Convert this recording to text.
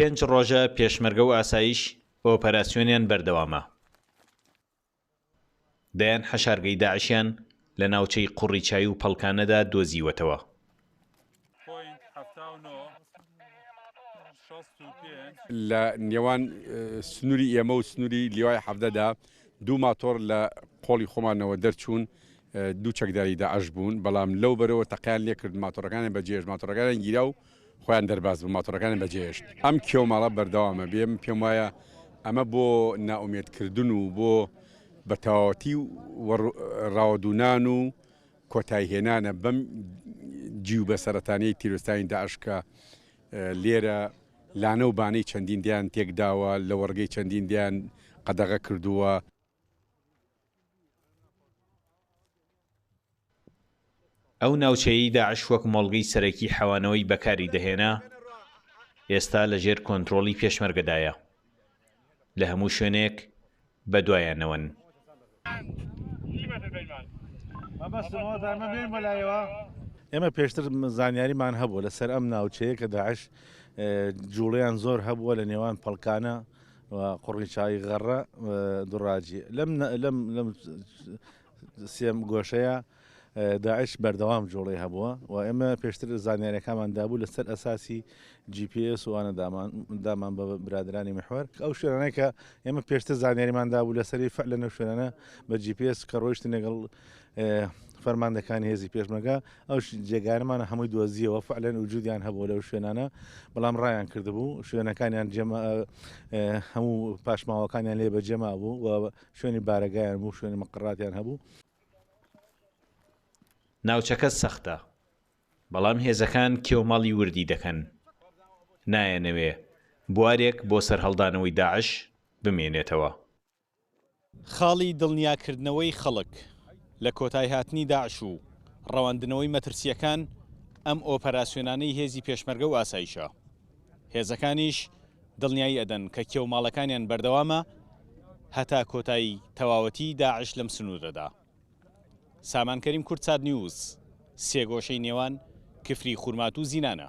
پێنج ڕۆژە پێشمەرگە و ئاسایش ئۆپەراسیۆنیان بەردەوامە. دەیان حەشارگەی داعشیان لە ناوچەی قوڕیچای و پەڵکانەدا دۆزیوەتەوە. لە نێوان سنووری ئێمە و سنووری لیوای حەڤدەدا دوو ماتۆڕ لە قۆڵی خۆمانەوە دەرچوون، دوو چەکداری داعش بوون، بەڵام لەو بەرەوە تەقەیان لێکرد، ماتۆڕەکانیان بەجێهێشت، ماتۆڕەکانیان گیرا و خۆیان دەرباز بوون، ماتۆڕەکانیان بەجێهێشت. ئەم کێوماڵە بەردەوامە بێ، من پێم وایە ئەمە بۆ نائومێدکردن و بۆ بە تەواوەتی ڕاوەدوونان و کۆتاییهێنانە بەم جیوبە سەرەتانیەی تیرۆستانی داعش کە لێرە لانە و بانەی چەندین دێیان تێکداوە، لەوەڕگەی چەندین دێیان قەدەغە کردووە. ئەو ناوچەیەی داعش وەک مۆڵگەی سەرەکی حەوانەوەی بەکاری دەهێنا، ئێستا لەژێر کۆنترۆڵی پێشمەرگەدایە. لە هەموو شوێنێک بەدوایانەوەن. ئێمە پێشتر زانیاریمان هەبوو لەسەر ئەم ناوچەیە کە داعش جوڵەیان زۆر هەبووە لە نێوان پەڵکانە و قوڕیچای غەڕە دوڕاجی لەم لەم لەم سێم گۆشەیە داعش بەردەوام جوڵەی هەبووە و ئێمە پێشتر زانیاریەکانمان دابوو لەسەر ئەساسی GPS و ئەوانە دامان دامان بە برادرانی محوەر ئەو شوێنانەی کە ئێمە پێشتر زانیاریمان دابوو لەسەری فعلەن ئەو شوێنانە بە GPS کە ڕۆیشتن لەگەڵ فەرماندەکانی هێزی پێشمەرگە ئەو جێگانەمان هەمووی دۆزیەوە فعلەن وجودیان هەبوو لەو شوێنانە بەڵام ڕایان کردبوو شوێنەکانیان جێما هەموو پاشماوەکانیان لێ بەجێما بوو و شوێنی بارەگایان بوو شوێنی مقڕاتیان هەبوو. ناوچەکە سەختە، بەڵام هێزەکان کێوماڵی وردی دەکەن، نایانەوێ بوارێک بۆ سەرهەڵدانەوەی داعش بمێنێتەوە. خاڵی دڵنیاکردنەوەی خەڵک لە کۆتایهاتنی داعش و ڕەواندنەوەی مەترسییەکان ئەم ئۆپەراسیۆنانەی هێزی پێشمەرگە و ئاسایشە. هێزەکانیش دڵنیایی ئەدەن کە کێوماڵەکانیان بەردەوامە هەتا کۆتایی تەواوەتی داعش لەم سنوورەدا. سامان کەریم کوردسات نیوز، سێگۆشەی نێوان کفری خورماتوو زینانە.